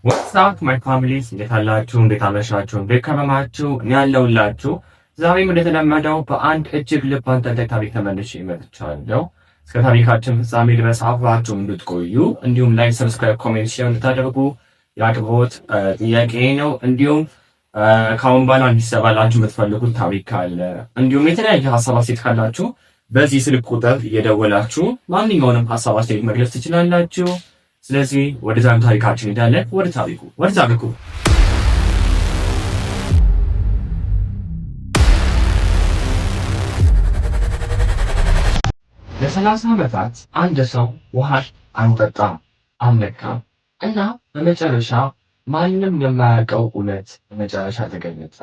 What's up, my families? እንዴት አላችሁ? እንዴት አመሻችሁ? እንዴት ከረማችሁ? እኔ ያለሁላችሁ ዛሬም እንደተለመደው በአንድ እጅግ ልብ አንጠልጣይ ታሪክ ተመልሼ መጥቻለሁ። እስከ ታሪካችን ፍጻሜ ድረስ አብራችሁ እንድትቆዩ እንዲሁም like፣ subscribe፣ comment፣ share እንድታደርጉ የአክብሮት ጥያቄ ነው። እንዲሁም ከአሁን በኋላ እንዲሰራላችሁ የምትፈልጉት ታሪክ ካለ እንዲሁም የተለያየ ሀሳብ አስተያየት ካላችሁ በዚህ ስልክ ቁጥር እየደወላችሁ ማንኛውንም ሀሳብ አስተያየት መግለጽ ትችላላችሁ። ስለዚህ ወደ ዛሬው ታሪካችን እንሄዳለን። ወደ ታሪኩ ወደ ታሪኩ። ለ30 ዓመታት አንድ ሰው ውሃ አልጠጣም፣ አልነካም እና በመጨረሻ ማንም የማያውቀው እውነት በመጨረሻ ተገለጸ።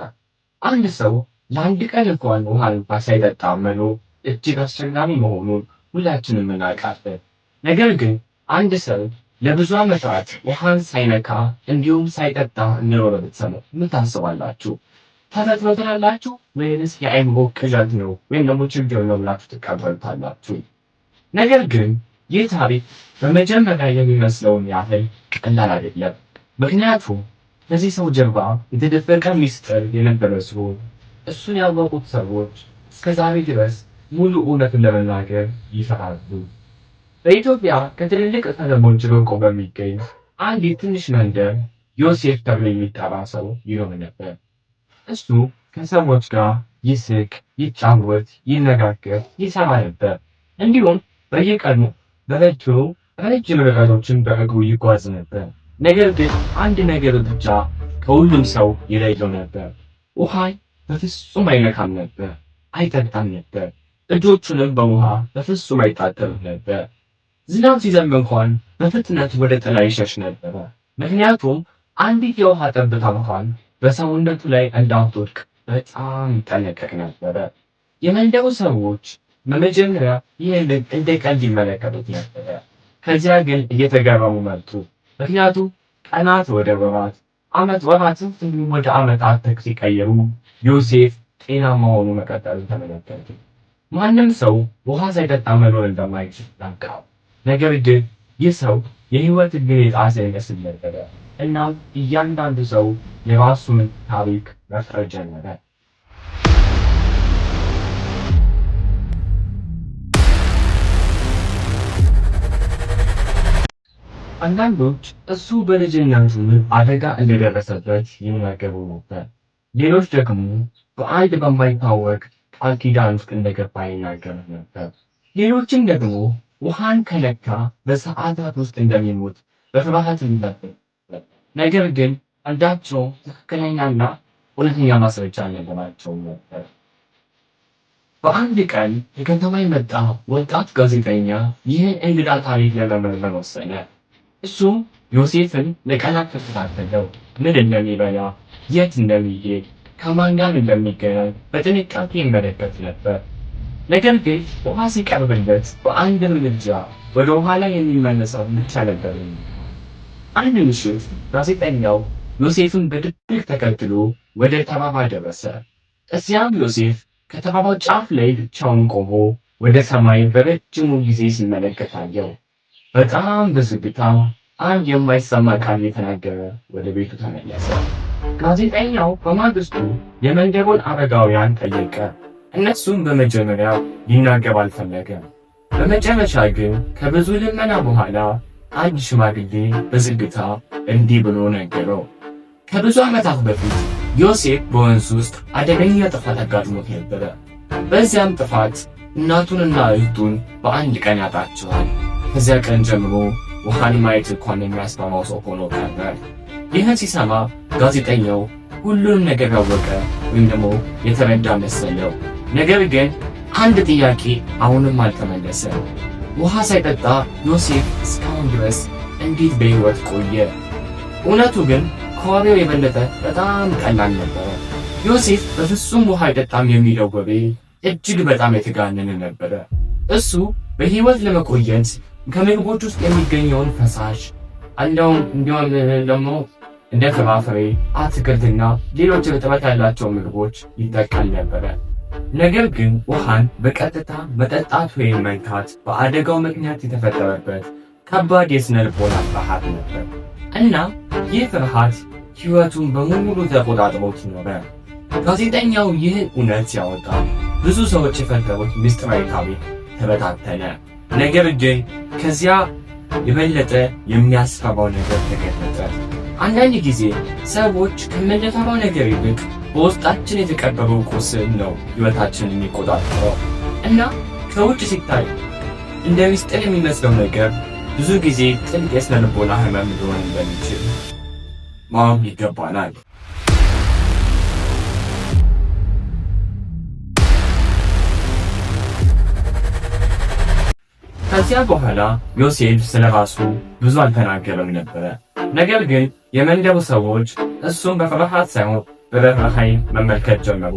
አንድ ሰው ለአንድ ቀን እንኳን ውሃ ሳይጠጣ መኖር እጅግ አስቸጋሪ መሆኑን ሁላችንም እናውቃለን። ነገር ግን አንድ ሰው ለብዙ ዓመታት ውሃን ሳይነካ እንዲሁም ሳይጠጣ እንደኖረ ብትሰሙ ምን ታስባላችሁ? ተረት ነው ትላላችሁ ወይንስ የአእምሮ ቅዠት ነው ወይም ደግሞ ችግር ነው ብላችሁ ትቀበሉታላችሁ? ነገር ግን ይህ ታሪክ በመጀመሪያ የሚመስለውን ያህል ቀላል አይደለም። ምክንያቱም ከዚህ ሰው ጀርባ የተደበቀ ሚስጥር የነበረ ሲሆን እሱን ያወቁት ሰዎች እስከዛሬ ድረስ ሙሉ እውነቱን ለመናገር ይፈራሉ። በኢትዮጵያ ከትልልቅ ከተሞች ርቆ በሚገኝ አንድ ትንሽ መንደር ዮሴፍ ተብሎ የሚጠራ ሰው ይኖር ነበር። እሱ ከሰዎች ጋር ይስቅ፣ ይጫወት፣ ይነጋገር፣ ይሰራ ነበር። እንዲሁም በየቀኑ በረጅሙ ረጅም ርቀቶችን በእግሩ ይጓዝ ነበር። ነገር ግን አንድ ነገር ብቻ ከሁሉም ሰው ይለየው ነበር። ውሃ በፍጹም አይነካም ነበር፣ አይጠጣም ነበር። እጆቹንም በውሃ በፍጹም አይታጠብም ነበር። ዝናብ ሲዘንብ እንኳን በፍጥነት ወደ ጥላ ይሸሽ ነበረ። ምክንያቱም አንዲት የውሃ ጠብታ እንኳን በሰውነቱ ላይ እንዳትወድቅ በጣም ይጠነቀቅ ነበረ። የመንደሩ ሰዎች በመጀመሪያ ይህንን እንደ ቀልድ ይመለከቱት ነበረ። ከዚያ ግን እየተገረሙ መጡ። ምክንያቱም ቀናት ወደ ወራት፣ ዓመት ወራትም እንዲሁም ወደ ዓመታት ሲቀየሩ ዮሴፍ ጤናማ ሆኖ መቀጠሉን ተመለከቱ። ማንም ሰው ውሃ ሳይጠጣ መኖር እንደማይችል ያውቃል። ነገር ግን ይህ ሰው የህይወት ሕግን የጣሰ ይመስል ነበረ። እናም እያንዳንዱ ሰው የራሱን ታሪክ መፍጠር ጀመረ። አንዳንዶች እሱ በልጅነቱ አደጋ እንደደረሰበት ይናገሩ ነበር። ሌሎች ደግሞ በአንድ በማይታወቅ ቃል ኪዳን ውስጥ እንደገባ ይናገሩ ነበር። ሌሎችም ደግሞ ውሃን ከነካ በሰዓታት ውስጥ እንደሚሞት በፍርሃት ነበር። ነገር ግን አንዳቸው ትክክለኛና እውነተኛ ማስረጃ አልነበራቸውም ነበር። በአንድ ቀን ከከተማ የመጣ ወጣት ጋዜጠኛ ይህን እንግዳ ታሪክ ለመመርመር ወሰነ። እሱም ዮሴፍን ለቀናት ተከታተለው። ምን እንደሚበላ፣ የት እንደሚሄድ፣ ከማን ጋር እንደሚገናኝ በጥንቃቄ ይመለከት ነበር። ነገር ግን ውሃ ሲቀርብለት በአንድ እርምጃ ወደ ኋላ የሚመለሰው ብቻ ነበር። አንድ ምሽት ጋዜጠኛው ዮሴፍን በድብቅ ተከትሎ ወደ ተራራ ደረሰ። እዚያም ዮሴፍ ከተራራው ጫፍ ላይ ብቻውን ቆሞ ወደ ሰማይ በረጅሙ ጊዜ ሲመለከት አየው። በጣም በዝግታ አንድ የማይሰማ ቃል የተናገረ ወደ ቤቱ ተመለሰ። ጋዜጠኛው በማግስቱ የመንደሩን አረጋውያን ጠየቀ። እነሱም በመጀመሪያ ሊናገር አልፈለገም። በመጨረሻ ግን ከብዙ ልመና በኋላ አንድ ሽማግሌ በዝግታ እንዲህ ብሎ ነገረው። ከብዙ ዓመታት በፊት ዮሴፍ በወንዝ ውስጥ አደገኛ ጥፋት አጋጥሞት ነበረ። በዚያም ጥፋት እናቱንና እህቱን በአንድ ቀን ያጣቸዋል። ከዚያ ቀን ጀምሮ ውሃን ማየት እንኳን የሚያስፈራው ሰው ሆኖ ቀረ። ይህን ሲሰማ ጋዜጠኛው ሁሉንም ነገር ያወቀ ወይም ደግሞ የተረዳ መሰለው። ነገር ግን አንድ ጥያቄ አሁንም አልተመለሰም። ውሃ ሳይጠጣ ዮሴፍ እስካሁን ድረስ እንዴት በሕይወት ቆየ? እውነቱ ግን ከወሬው የበለጠ በጣም ቀላል ነበረ። ዮሴፍ በፍጹም ውሃ አይጠጣም የሚለው ወሬ እጅግ በጣም የተጋነነ ነበረ። እሱ በሕይወት ለመቆየት ከምግቦች ውስጥ የሚገኘውን ፈሳሽ እንዲሁም ደግሞ እንደ ፍራፍሬ፣ አትክልትና ሌሎች እርጥበት ያላቸው ምግቦች ይጠቀም ነበረ። ነገር ግን ውሃን በቀጥታ መጠጣት ወይም መንካት በአደጋው ምክንያት የተፈጠረበት ከባድ የስነ ልቦና ፍርሃት ነበር እና ይህ ፍርሃት ሕይወቱን በሙሉ ተቆጣጥሮት ኖረ። ጋዜጠኛው ይህን እውነት ሲያወጣ ብዙ ሰዎች የፈጠሩት ምስጢራዊ ታሪክ ተበታተነ። ነገር ግን ከዚያ የበለጠ የሚያስፈራው ነገር ተገለጠ። አንዳንድ ጊዜ ሰዎች ከምንፈራው ነገር ይልቅ በውስጣችን የተቀበረው ቁስል ነው ሕይወታችንን የሚቆጣጠረው እና ከውጭ ሲታይ እንደ ምስጢር የሚመስለው ነገር ብዙ ጊዜ ጥልቅ የስነ ልቦና ህመም ሊሆን እንደሚችል ማወቅ ይገባናል። ከዚያ በኋላ ዮሴፍ ስለ ራሱ ብዙ አልተናገረም ነበረ። ነገር ግን የመንደሩ ሰዎች እሱን በፍርሃት ሳይሆን በርህራሄ መመልከት ጀመሩ።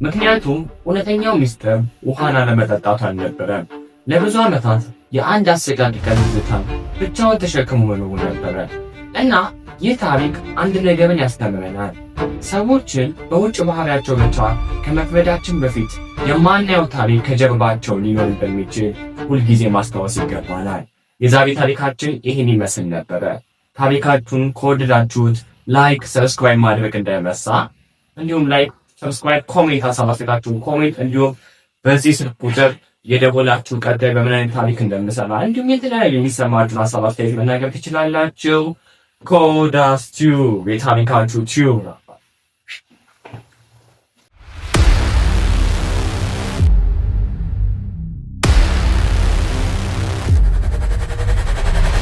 ምክንያቱም እውነተኛው ሚስጥር ውሃን አለመጠጣቱ አልነበረም። ለብዙ ዓመታት የአንድ አሰቃቂ ቀን ትዝታን ብቻውን ተሸክሞ መኖሩ ነበረ። እና ይህ ታሪክ አንድ ነገርን ያስተምረናል። ሰዎችን በውጭ ባህሪያቸው ብቻ ከመፍረዳችን በፊት የማናየው ታሪክ ከጀርባቸው ሊኖር እንደሚችል ሁልጊዜ ማስታወስ ይገባናል። የዛሬ ታሪካችን ይህን ይመስል ነበረ። ታሪካችሁን ከወደዳችሁት like፣ subscribe ማድረግ እንዳይረሳ። እንዲሁም like፣ subscribe፣ comment፣ ሀሳብ አስተያየታችሁን comment፣ እንዲሁም በዚህ ስልክ ቁጥር የደወላችሁ ቀጣይ በምን አይነት ታሪክ እንደምሰራ እንዲሁም የተለያዩ የሚሰማችሁን ሀሳብ አስተያየት መናገር ትችላላችሁ። ኮዳስ ቲዩብ የታሪካችሁ ቲዩብ ነው።